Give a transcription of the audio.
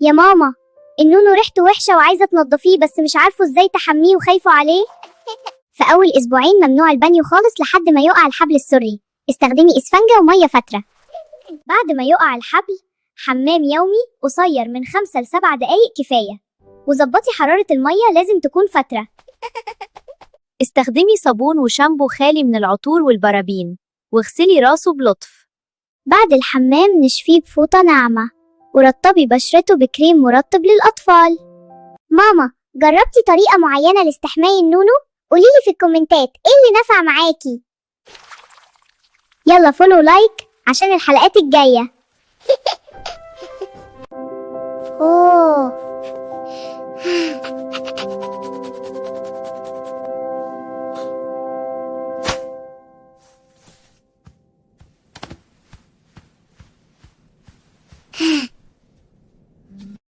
يا ماما، النونو ريحته وحشة وعايزة تنضفيه بس مش عارفه ازاي تحميه وخايفة عليه. في أول أسبوعين ممنوع البانيو خالص لحد ما يقع الحبل السري. استخدمي إسفنجة ومية فترة. بعد ما يقع الحبل، حمام يومي قصير من 5 ل7 دقايق كفاية، وظبطي حرارة المية لازم تكون فترة. استخدمي صابون وشامبو خالي من العطور والبرابين، واغسلي راسه بلطف. بعد الحمام نشفيه بفوطة ناعمة، ورطبي بشرته بكريم مرطب للأطفال. ماما، جربتي طريقة معينة لاستحماي النونو؟ قوليلي في الكومنتات ايه اللي نفع معاكي. يلا follow like عشان الحلقات الجاية. أوه.